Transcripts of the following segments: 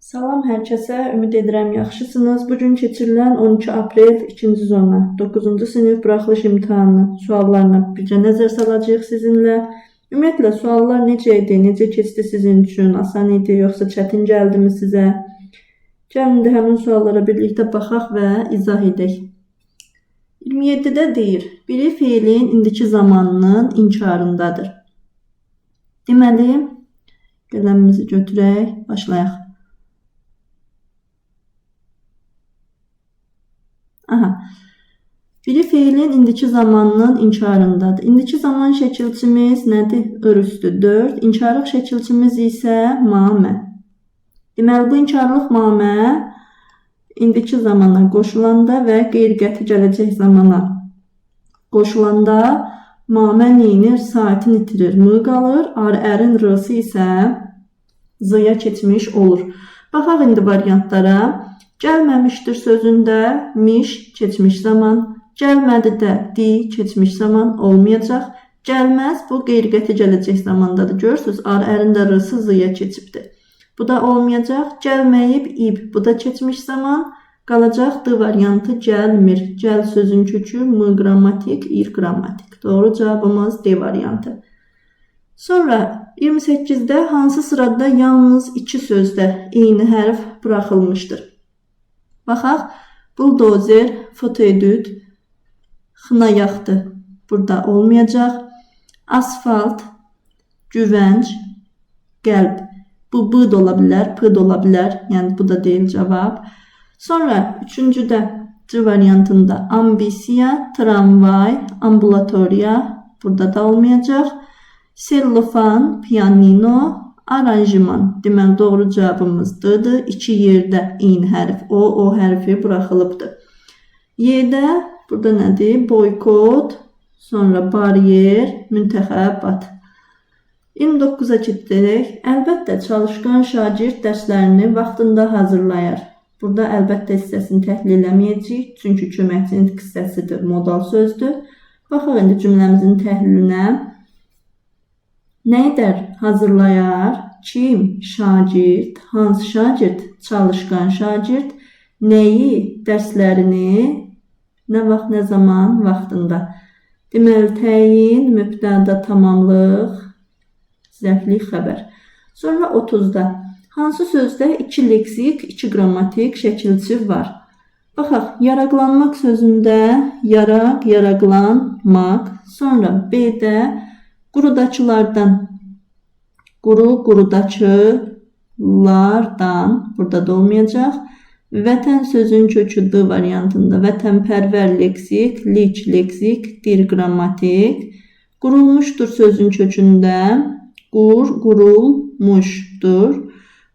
Salam hər kəsə, ümid edirəm yaxşısınız. Bu gün keçirilən 12 aprel 2-ci zona 9-cu sinif buraxılış imtahanı suallarına bircə nəzər salacağıq sizinlə. Ümumiyyətlə suallar necə idi, necə keçdi sizin üçün, asan idi, yoxsa çətin gəldimi sizə? Gəlin indi həmin suallara birlikdə baxaq və izah edək. 27-də deyir, biri feilin indiki zamanının inkarındadır. Deməli, qələmimizi götürək, başlayaq. Aha. Biri feilin indiki zamanının inkarındadır. İndiki zaman şəkilçimiz nədir? Ir üstü 4. İnkarlıq şəkilçimiz isə mamə. Deməli, bu inkarlıq mamə indiki zamana qoşulanda və qeyri-qəti gələcək zamana qoşulanda mamə neyinir? Saatini itirir. M qalır. Ar ərin r-sı isə z-ya keçmiş olur. Baxaq indi variantlara. Gəlməmişdir sözündə miş keçmiş zaman, gəlmədi də di keçmiş zaman olmayacaq. Gəlməz bu qeyri-qəti gələcək zamandadır. Görürsünüz, ar ərin də r-sı z-ya keçibdir. Bu da olmayacaq. Gəlməyib ib, bu da keçmiş zaman. Qalacaq D variantı gəlmir. Gəl sözün kökü m qrammatik, ir qrammatik. Doğru cavabımız D variantı. Sonra 28-də hansı sırada yalnız iki sözdə eyni hərf buraxılmışdır? Baxaq, buldozer, fotoedüt, xına yaxdı. Burada olmayacaq. Asfalt, güvənc, qəlb. Bu B də ola bilər, P də ola bilər. Yəni bu da deyil cavab. Sonra üçüncüdə C variantında ambisiya, tramvay, ambulatoriya. Burada da olmayacaq. Sellofan, pianino, aranjman. Deməli, doğru cavabımız D-dır. İki yerdə eyni hərf O, O hərfi buraxılıbdır. Y-də burada nədir? Boykot, sonra bariyer, müntəxəbat. 29-a keçdik. Əlbəttə, çalışqan şagird dərslərini vaxtında hazırlayar. Burada əlbəttə hissəsini təhlil eləməyəcəyik. Çünki köməkçi nitq hissəsidir, modal sözdür. Baxaq indi cümləmizin təhlilinə. Nə edər? Hazırlayar. Kim? Şagird. Hansı şagird? Çalışqan şagird. Nəyi? Dərslərini. Nə vaxt, nə zaman? Vaxtında. Deməli, təyin, mübtəda tamamlıq, zərflik xəbər. Sonra 30-da. Hansı sözdə iki leksik, iki qrammatik şəkilçi var? Baxaq, yaraqlanmaq sözündə yaraq, yaraqlanmaq. Sonra B-də qurudaçılardan, quru, qurudaçılardan, burada da olmayacaq. Vətən sözün kökü D variantında vətənpərvər leksik, lik leksik, dir qrammatik. Qurulmuşdur sözün kökündə qur, qurulmuşdur.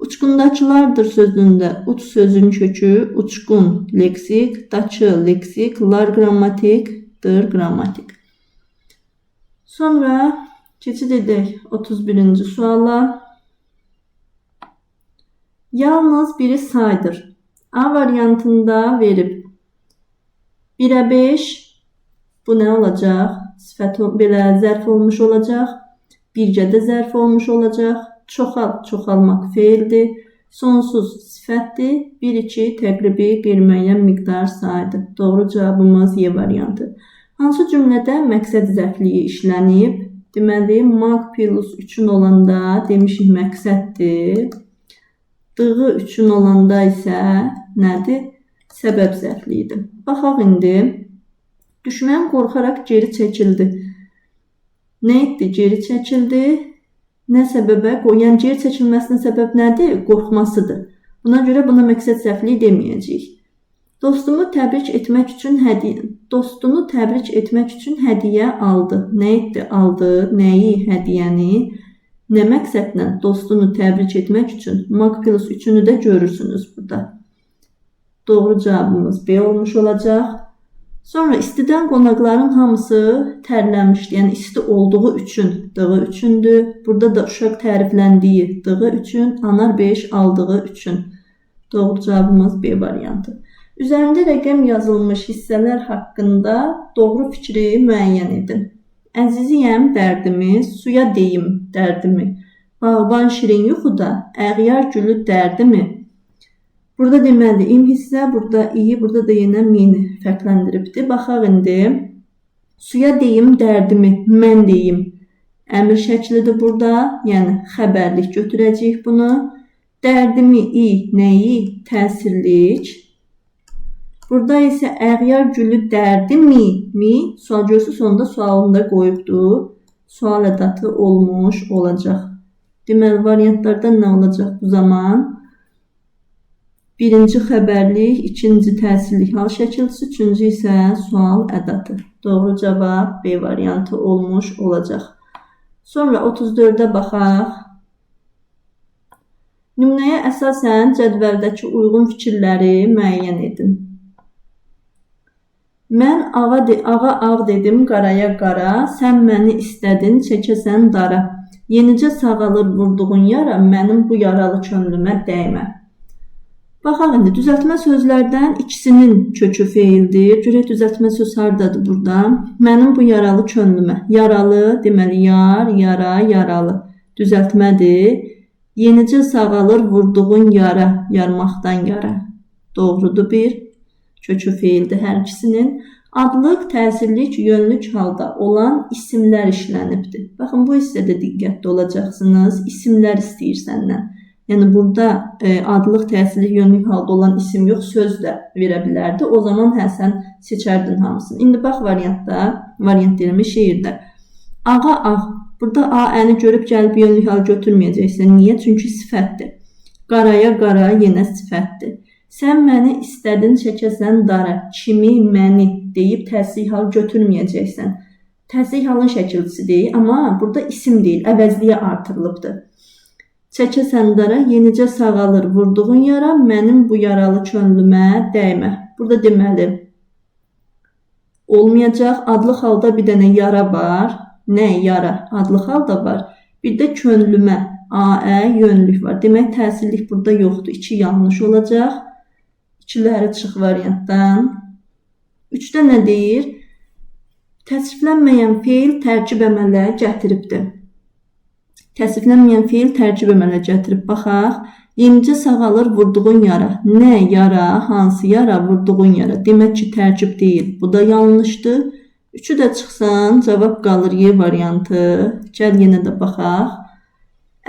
Uçqundaçılardır sözündə uç sözün kökü uçqun leksik, daçı leksik, lar qrammatik, dır qrammatik. Sonra keçid edək 31-ci suala. Yalnız biri saydır. A variantında verib 1-ə 5 bu nə olacaq? Sifət belə zərf olmuş olacaq. Bircə də zərf olmuş olacaq. Çoxal, çoxalmaq feildir. Sonsuz sifətdir. 1-2 təqribi qeyri-müəyyən miqdar saydır. Doğru cavabımız Y variantı. Hansı cümlədə məqsəd zərfliyi işlənib? Deməli, maq plus üçün olanda demişik məqsəddir. Dığı üçün olanda isə nədir? Səbəb zərfliyidir. Baxaq indi. Düşmən qorxaraq geri çəkildi. Nə etdi? Geri çəkildi. Nə səbəbə? Yəni geri çəkilməsinə səbəb nədir? Qorxmasıdır. Buna görə buna məqsəd zərfliyi deməyəcəyik. Dostumu təbrik etmək üçün hədiyyə, dostunu təbrik etmək üçün hədiyyə aldı. Nə etdi? Aldı. Nəyi? Hədiyyəni. Nə məqsədlə? Dostunu təbrik etmək üçün. Maq plus 3-ünü də görürsünüz burada. Doğru cavabımız B olmuş olacaq. Sonra istidən qonaqların hamısı tərləmişdi. Yəni isti olduğu üçün, dığı üçündür. Burada da uşaq tərifləndiyi dığı üçün, anar 5 aldığı üçün. Doğru cavabımız B variantı. Üzərində rəqəm yazılmış hissələr haqqında doğru fikri müəyyən edin. Əziziyəm dərdimi, suya deyim dərdimi. Bağban şirin yuxuda, əğyar gülü dərdimi? Burada deməli im hissə, burada i, burada da yenə mini fərqləndiribdir. Baxaq indi. Suya deyim dərdimi, mən deyim. Əmr şəklidir burada, yəni xəbərlik götürəcəyik bunu. Dərdimi, i, nəyi? Təsirlik. Burada isə əğyar gülü dərdimi, mi, sual görürsünüz, sonunda sualını da qoyubdur. Sual ədatı olmuş olacaq. Deməli, variantlardan nə olacaq bu zaman? Birinci xəbərlik, ikinci təsirlik hal şəkilçisi, üçüncü isə sual ədatı. Doğru cavab B variantı olmuş olacaq. Sonra 34-ə baxaq. Nümunəyə əsasən cədvəldəki uyğun fikirləri müəyyən edin. Mən ağa ağ dedim, qaraya qara, sən məni istədin, çəkəsən dara. Yenicə sağalır vurduğun yara, mənim bu yaralı könlümə dəymə. Baxaq indi, düzəltmə sözlərdən ikisinin kökü feildir. Görək düzəltmə söz hardadır burada? Mənim bu yaralı könlümə. Yaralı, deməli yar, yara, yaralı. Düzəltmədir. Yenicə sağalır vurduğun yara, yarmaqdan yara. Doğrudur bir. Kökü feildir hər ikisinin. Adlıq, təsirlik, yönlük halda olan isimlər işlənibdir. Baxın, bu hissədə diqqətli olacaqsınız. İsimlər istəyir səndən. Yəni, burada adlıq, təsirlik, yönlük halda olan isim yox, söz də verə bilərdi. O zaman hə, sən seçərdin hamısını. İndi bax variantda, variant deyirəm, şeirdə. Ağa, ağ. Burada A, Əni görüb gəlib yönlük hal götürməyəcəksən. Niyə? Çünki sifətdir. Qaraya, qara yenə sifətdir. Sən məni istədin, çəkəsən dara. Kimi, məni deyib təsirlik hal götürməyəcəksən. Təsirlik halın şəkilçisi deyil, amma burada isim deyil, əvəzliyə artırılıbdır. Çəkəsən dara, yenicə sağalır vurduğun yara, mənim bu yaralı könlümə dəymə. Burada deməli, olmayacaq. Adlıq halda bir dənə yara var. Nə yara? Adlıq halda var. Bir də könlümə, A, Ə yönlük var. Demək, təsirlik burada yoxdur. 2 yanlış olacaq. İkiləri çıx variantdan. 3-də nə deyir? Təsriflənməyən feil tərkib əmələ gətiribdir. Təsriflənməyən feil tərkib əmələ gətirib. Baxaq. Yenicə sağalır vurduğun yara. Nə yara? Hansı yara? Vurduğun yara. Demək ki, tərkib deyil. Bu da yanlışdır. 3-ü də çıxsan, cavab qalır Y variantı. Gəl yenə də baxaq.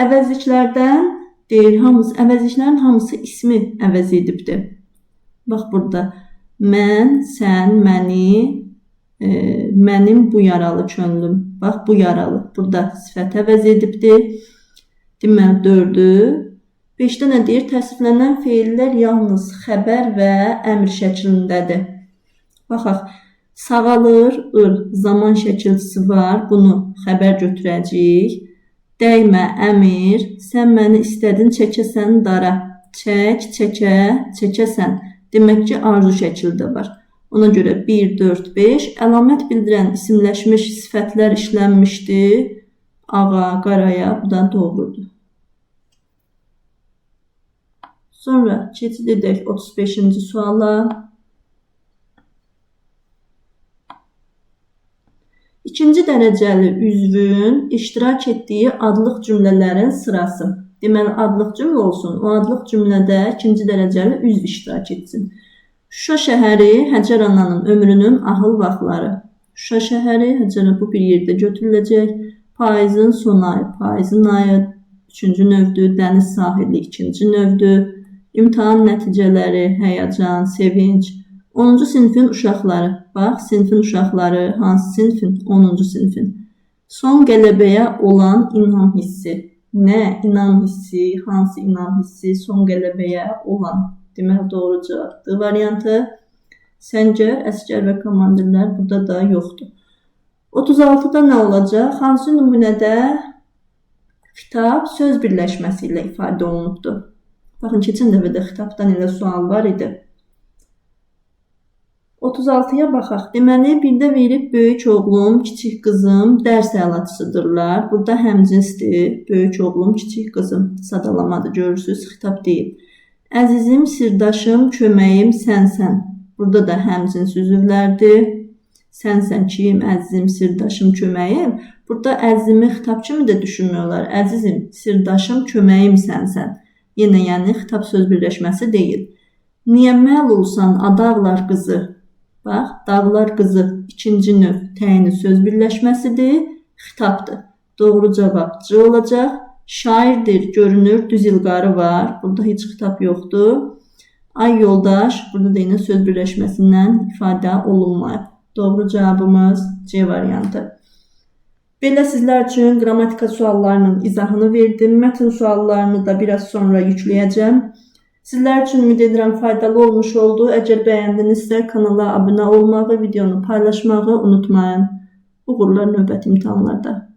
Əvəzliklərdən deyir, hamısı, əvəzliklərin hamısı ismi əvəz edibdir. Bax burada. Mən, sən, məni, mənim bu yaralı könlüm. Bax, bu yaralı. Burada sifət əvəz edibdir. Deməli, 4-ü. 5-də nə deyir? Təsriflənən feillər yalnız xəbər və əmr şəklindədir. Baxaq. Sağalır, ır, zaman şəkilçisi var. Bunu xəbər götürəcəyik. Dəymə, əmir. Sən məni istədin, çəkəsən dara. Çək, çəkə, çəkəsən. Demək ki, arzu şəkildə var. Ona görə 1, 4, 5 əlamət bildirən isimləşmiş sifətlər işlənmişdi. Ağa, qaraya, bu da doğrudur. Sonra keçid edək 35-ci suala. İkinci dərəcəli üzvün iştirak etdiyi adlıq cümlələrin sırası. Deməli, adlıq cümlə olsun. O adlıq cümlədə ikinci dərəcəli üzv iştirak etsin. Şuşa şəhəri Həcər ananın ömrünün ahıl vaxtları. Şuşa şəhəri Həcər bu bir yerdə götürüləcək. Payızın son ayı, payızın ayı üçüncü növdür. Dəniz sahili ikinci növdür. İmtahan nəticələri, həyəcan, sevinç. 10-cu sinifin uşaqları. Bax, sinifin uşaqları. Hansı sinifin? 10-cu sinifin. Son qələbəyə olan inam hissi. Nə inam hissi? Hansı inam hissi? Son qələbəyə olan. Deməli, doğru cavabdır variantı. Səncər, əsgər və komandirlər burada da yoxdur. 36-da nə olacaq? Hansı nümunədə xitab söz birləşməsi ilə ifadə olunubdur? Baxın, keçən dəfə də xitabdan elə sual var idi. 36-ya baxaq. Deməli, birdə verib böyük oğlum, kiçik qızım dərs əlaçısıdırlar. Burada həmcinsdir. Böyük oğlum, kiçik qızım. Sadalamadır, görürsünüz, xitab deyil. Əzizim, sirdaşım, köməyim sənsən. Burada da həmcins üzvlərdir. Sənsən kim, əzizim, sirdaşım, köməyim. Burada əzizimi xitab kimi də düşünmüyorlar. Əzizim, sirdaşım, köməyim sənsən. Yenə yəni xitab söz birləşməsi deyil. Niyə məlulsan, a dağlar qızı? Bax, dağlar qızı ikinci növ təyini söz birləşməsidir, xitabdır. Doğru cavab C olacaq. Şairdir, görünür, düz ilqarı var. Burada heç xitab yoxdur. Ay yoldaş, burada da yenə söz birləşməsindən ifadə olunmayıb. Doğru cavabımız C variantı. Belə sizlər üçün qrammatika suallarının izahını verdim. Mətn suallarını da biraz sonra yükləyəcəm. Sizlər üçün ümid edirəm faydalı olmuş oldu. Əgər bəyəndinizsə kanala abunə olmağı, videonu paylaşmağı unutmayın. Uğurlar növbəti imtahanlarda.